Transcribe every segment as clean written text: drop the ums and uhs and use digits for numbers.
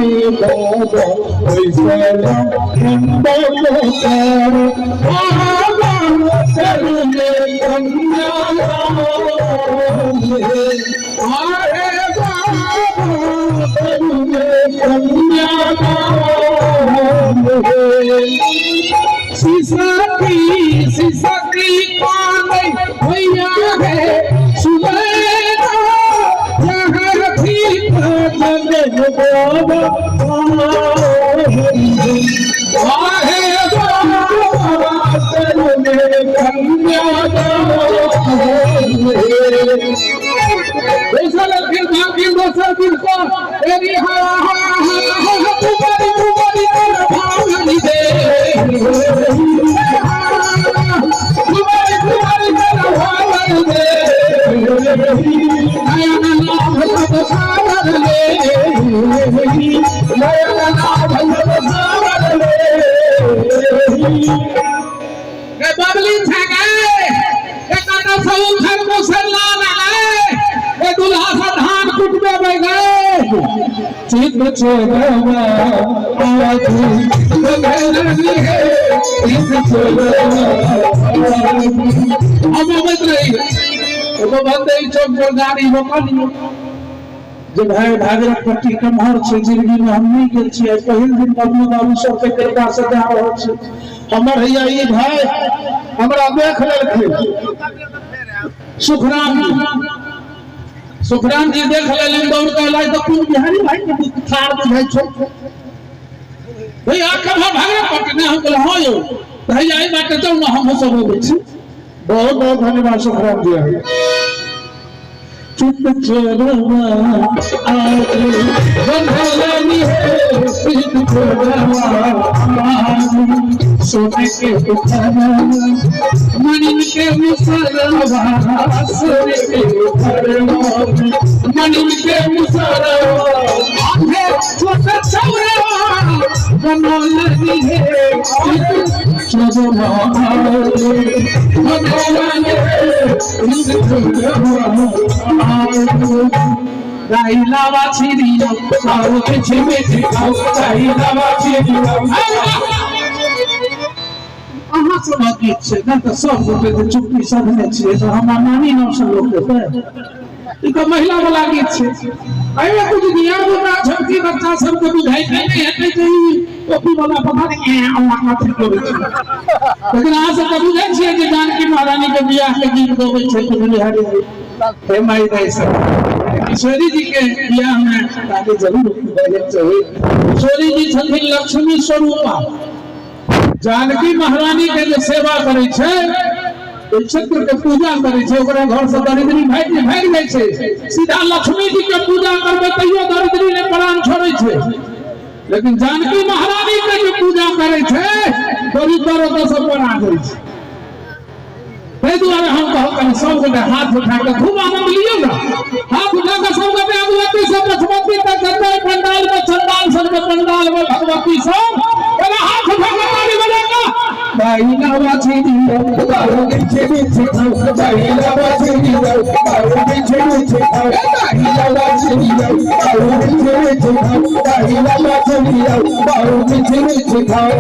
बाबा सिसकी पानी भैया है सुबह जे भाई भागरक पट्टी कमहर छै, जिंदगी में हम नहीं गेल छियै, पहिल दिन बबलू बाबू सबके कृपा से जा रहल छी। हमर हैया ई भाई हमरा देख लेलखिन, सुखराम जी, सुखराम जी देख लेलखिन, दौड़ के अयलै तऽ कोन बिहारी भाई के ठाड़ बुझाइ छै भैया, कमहर भागरक पट्टी नहि? हम कहलियै हँ यौ, तऽ हैया एहि बाटे जाउ ने, हमहूँ सब अबै छी। बहुत बहुत धन्यवाद सुखराम जी। चुप चोरवा आज बंधलनी है, चुप चोरवा आज सोने के उखड़वा मणिन के मुसरवा, सोने के उखड़वा मणिन के मुसरवा, आंधे छोटे चौरवा बनलनी है, चुप चोरवा आज बंधलनी है, चुप चोरवा गाइलावा छिरियो आओ मिठी मिठी आओ, गाइलावा छिरियो। अहाँ सबक गीत छै ने, तऽ सब गोटे तऽ चुप्पी साधने छियै, तऽ हमरा नानी नाम से लोक हेतै। ई तऽ महिला वाला गीत छै। एहिमे कुछ धिया पुता छोटकी बच्चा सबके बुझाइते नहि हेतै जे ई टोपी वाला पता नहि अल्लाह कथी करै छै, लेकिन अहाँ सब तऽ बुझै छियै जे जानकी महारानी के बियाह के गीत गबै छै कुछ बिहारी जी। हे माई दाई सब, किशोरी जी के बियाह में ताली जरूर बजैके चाही। किशोरी जी छथिन लक्ष्मी स्वरूपा, जानकी महारानी के जे सेवा करै छै, ओहि क्षेत्र के पूजा करै छै, ओकरा घर से दरिद्री भागि भागि जाइ छै। सीधा लक्ष्मी जी के पूजा करबै तैयो दरिद्री नहि प्राण छोड़ै छै, लेकिन जानकी महारानी के जे पूजा करै छै, दरिद्र ओतऽ से पड़ा जाइ छै। ताहि दुआरे हम कहब कनि सब गोटे हाथ उठा के खूब आनंद लियौ ने, हाथ उठा के सब गोटे अगुवती से पछवती तक जते पंडाल में चंडाल सबके पंडाल में भगवती सब पहले हाथ उठा के ताली बजा के बाइला छिरियो बारू बिछे बिछे खाओ, बाइला छिरियो बारू बिछे बिछे खाओ, बाइला छिरियो बारू बिछे बिछे खाओ, बाइला छिरियो बारू बिछे बिछे खाओ।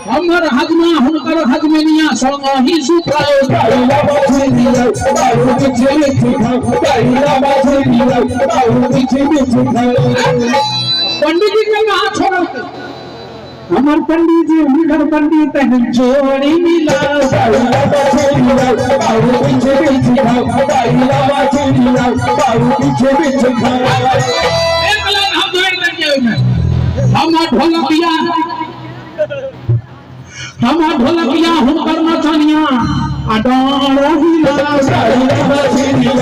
हमर हजमा हुनकर हजमेनिया संग ही सुखाओ, बाइला छिरियो बारू बिछे बिछे खाओ, बाइला छिरियो बारू बिछे बिछे खाओ। पंडित जी के कहाँ छोड़लकै? हमर पंडित जी हुनकर पंडित जोड़ी मिला, बाइला छिरियो बारू बिछे बिछे खाओ, बाइला छिरियो बारू बिछे बिछे खाओ। एक लाइन हम जोड़ि देलियै ओहिमे, हमर ढोलकिया, हमर ढोलकिया हुनकर नचनिया आ डाँड़ हिला, बाइला छिरियो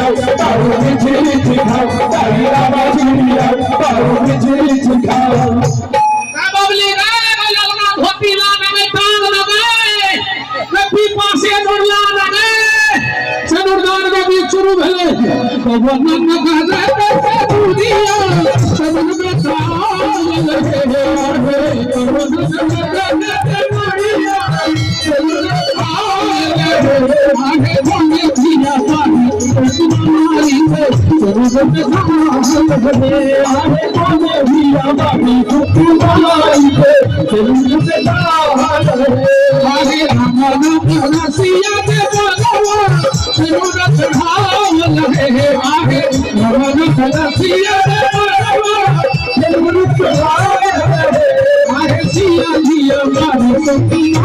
बारू बिछे बिछे खाओ, बाइला छिरियो बारू बिछे बिछे खाओ। बबली रे ललका धोती ला लगे, टांग लगे, पीपा सिंदूर ला लगे, सिंदूरदान के बीच शुरू भेलै। पवन गजब से दुनिया चमन में ताल लगे, पवन गजब से दुनिया चमन में ताल लगे, आगे बोले जिया पानी मारी रे चमन में ताल लगे, आगे बोले जिया पानी मारी कुमारी के सिंदूर से धावल हे। आहे राम नाम सिया के बनवा सिंदूर चढ़ावल हे। आहे राम नाम सिया के बनवा सिंदूर चढ़ावल हे। आहे सिया जी मारी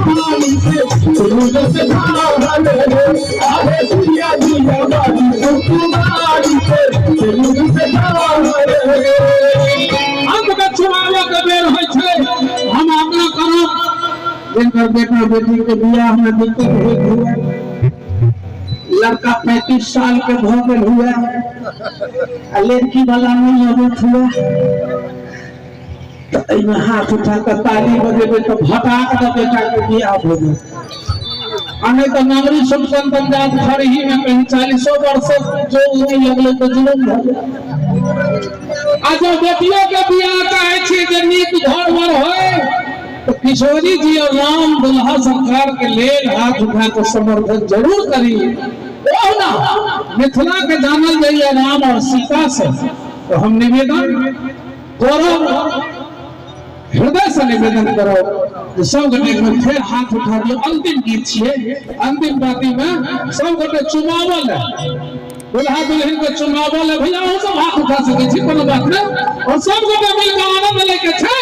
कुमारी के सिंदूर से धावल हे। आहे सिया जी मारी कुमारी के सिंदूर से धावल हे। अंत के चुमावे के बेर होइ छै। हम अपना करब जिनकर बेटा बेटी के बियाह में दिक्कत होइत हुए, लड़का 35 साल के भऽ गेल हुए आ लड़की वाला नहीं अबैत हुए, तऽ एहिमे हाथ उठा कऽ ताली बजेबै तऽ भटाक दऽ बेटा के बियाह भऽ जायत। आ नहि तऽ नगरी सुख संतन जात खरही में कहीं 40 वर्ष जो नहीं लगलै तऽ जुलुम भऽ जायत। आ जब बेटियों के बियाह चाहै छियै जे नीक घर वर होय तो किशोरी जी और राम दुल्हा सरकार के लेल हाथ उठा के समर्थन जरूर करी। ना मिथिला के जानल जाइए राम और सीता से, तो हम निवेदन करब, हृदय से निवेदन करब जे सब गोटे एक बेर फेर हाथ उठा दियौ। अंतिम गीत छियै, अंतिम पाती में सब गोटे चुमावल है, दुल्हा दुल्हन के चुमावल है। भैया अहूँ सब हाथ उठा सकै छी, कोनो बात नहीं, और सब गोटे मिलकर आनंद लैके छै।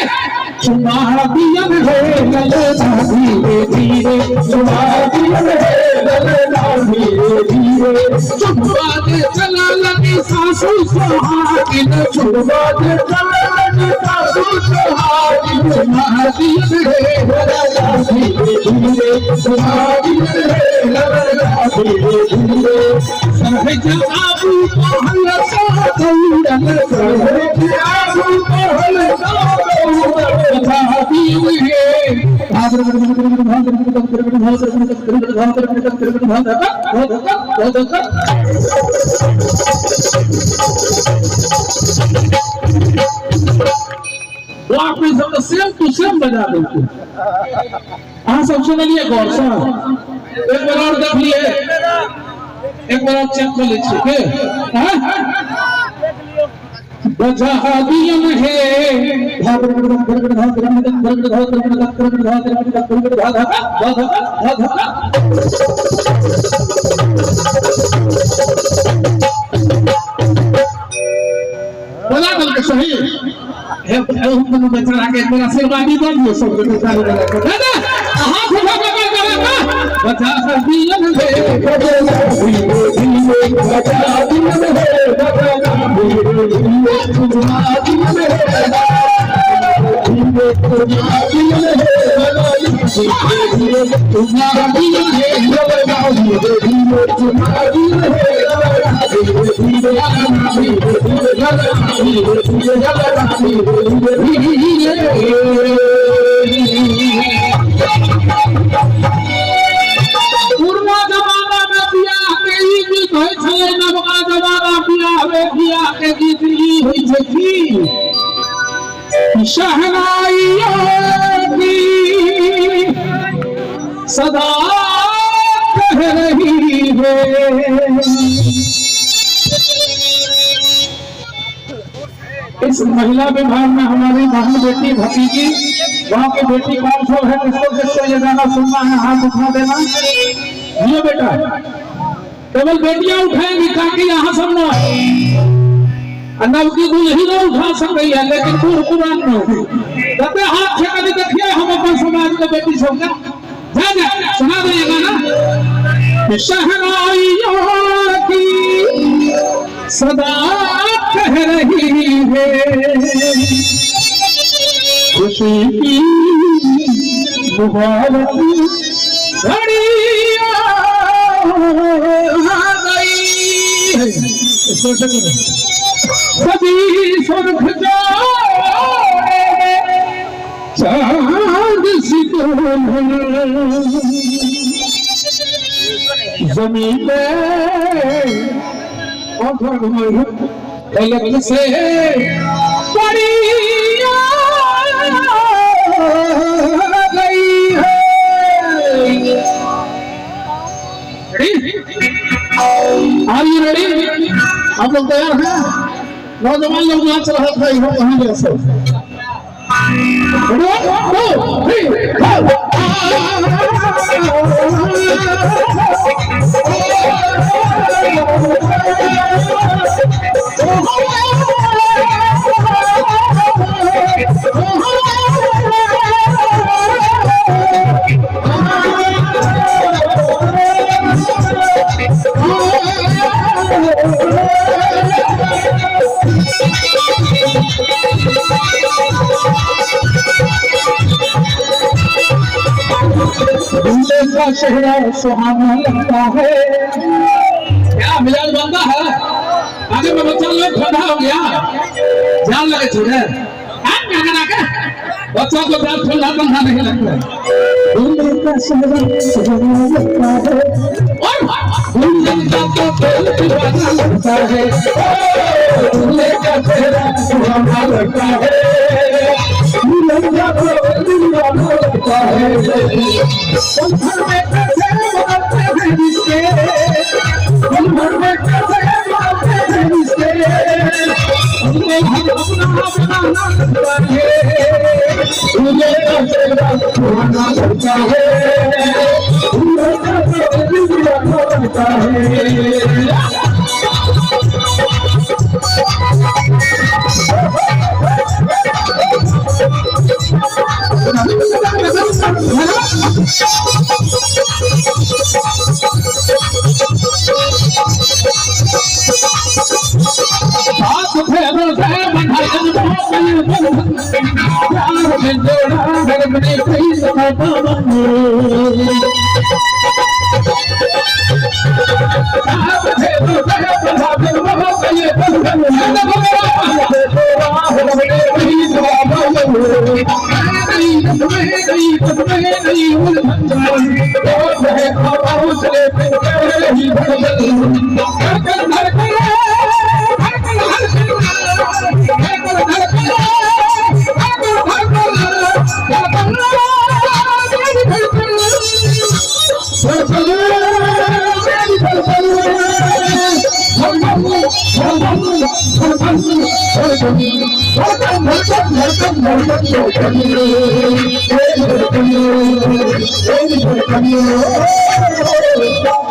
चुमा दियन हे ललना धीरे धीरे, चुमा दियन हे ललना धीरे धीरे, चुमा दे चला लगी सासू सोहागिन, चुमा दे चला लगी सासू सोहागिन, चुमा दियन हे ललना धीरे धीरे, चुमा दियन हे ललना धीरे धीरे, सहज आबू पहल सा दौड़ल, सहज आबू पहल सा दौड़ल, बता दियन हे सब सेम टू सेम बजा देलकै। अहाँ सब सुनलियै गौर से? एक बार और देख लिए, एक बार और चेक कर लै छियै के बजा दियन हे बजा देलकै सही। हे बेचारा के एक बार आशीर्वादी दऽ दियौ सब गोटे ताली बजा के। दादा हाथ उठा के कर कर बजा दियन हे बजना धीरे धीरे, बजा दियन हे बजना धीरे धीरे, चुमा दियन हे धीरे, चुमा दियन हे ललना धीरे धीरे, चुमा दियन हे ललना धीरे धीरे, चुमा दियन हे ललना धीरे धीरे, ललना धीरे धीरे, ललना धीरे धीरे, ललना धीरे धीरे। पुरना जमाना में बियाह के ई गीत होइ छलै, नवका जमाना बियाह में बियाह के गीत ई होइ छै की शहनाइयों की सदा कह रही है। इस महिला विभाग में हमारी बहन बेटी भतीजी, वहाँ की बेटी कौन सब है, किसको किसको ये गाना सुनना है हाथ उठा देना। ये बेटा केवल बेटियां उठाएंगी ताकि यहाँ सब न नवकी दुल्ही न उठा सकै है, लेकिन बूढ़ पुरान न कते हाथ छै कभी देखिए हम अपन समाज के बेटी सबके। जा जा सुना दे ये गाना। शहनाइयों की सदा कह रही है, खुशी की मुबारक घड़ी आ गई है। सजी सुर्ख जोड़े चांद सी दुल्हन जमीन पे और थोड़ा घुमाइए पलक से पड़ी आ गई है। Ready? Are you ready? आप लोग तैयार हैं? नौजवान लोग नाच रहा था, यहाँ कहाँ गया सब? 1 2 3 4। दूल्हे का चेहरा सुहाना लगता है। क्या मिजाज बनता है? आगे में बच्चा लोग ठंडा हो गया, जान लगे छे बच्चा को दाल ठंडा ठंडा नहीं लगता। दूल्हे का चेहरा सुहाना लगता है और दूल्हे का दीवाना लगता है। दूल्हे का चेहरा सुहाना लगता है, दूल्हे का दीवाना लगता है। पल में कैसे मारते हैं जिसके, पल में कैसे मारते हैं जिसके, हमने हम अपना बनाना लगता है। दूल्हे का चेहरा सुहाना लगता है, दूल्हे का चेहरा दीवाना लगता है।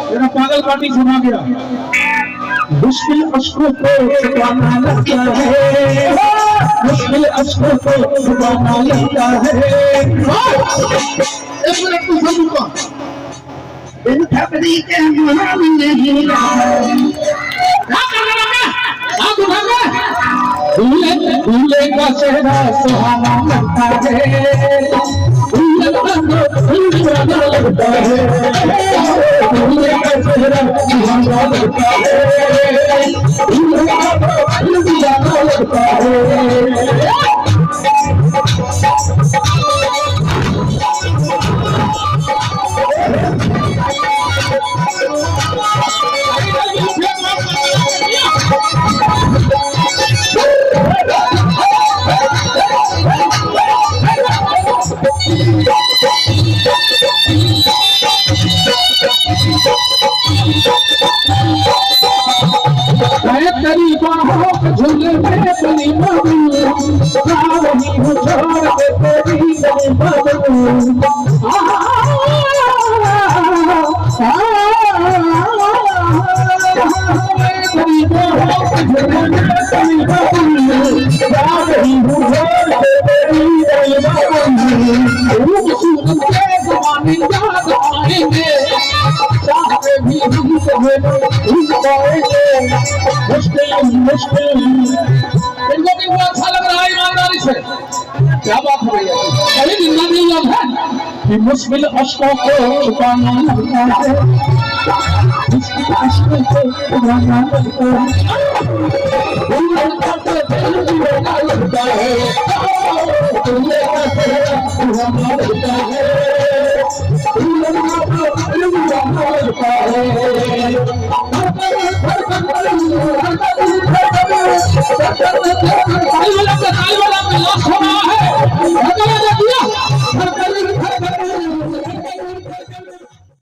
मेरा पागल पार्टी सुना गया। मुश्किल अश्कों को छुपाना लगता है, मुश्किल अश्कों को छुपाना लगता है। एक मिनट तू सब रुको। इन खबरी के मान नहीं दूल्हे दूल्हे का चेहरा सुहाना लगता है, दूल्हे का दीवाना लगता है, दूल्हे का चेहरा सुहाना लगता है, दूल्हे का दीवाना लगता है। मैं तेरी बाहों के झूले में बनी मरूं, जा रही हूँ छोड़ के तेरी गली मरूं। मैं तेरी बाहों के झूले में बनी मरूं, जा रही हूँ छोड़ के तेरी गली मरूं। खूबसूरत के जमाने याद आएंगे, चाहते भी हम तुम्हें भूल पाएंगे। मुश्किल मुश्किल इनको भी वो अच्छा लग रहा है ईमानदारी से। क्या बात हो रही है, कहीं जिंदा नहीं याद है कि मुश्किल अश्कों को छुपाना लगता है, मुश्किल अश्कों को छुपाना लगता है, दूल्हे का दीवाना लगता है, दूल्हे का चेहरा सुहाना लगता है, दूल्हे का दीवाना लगता है।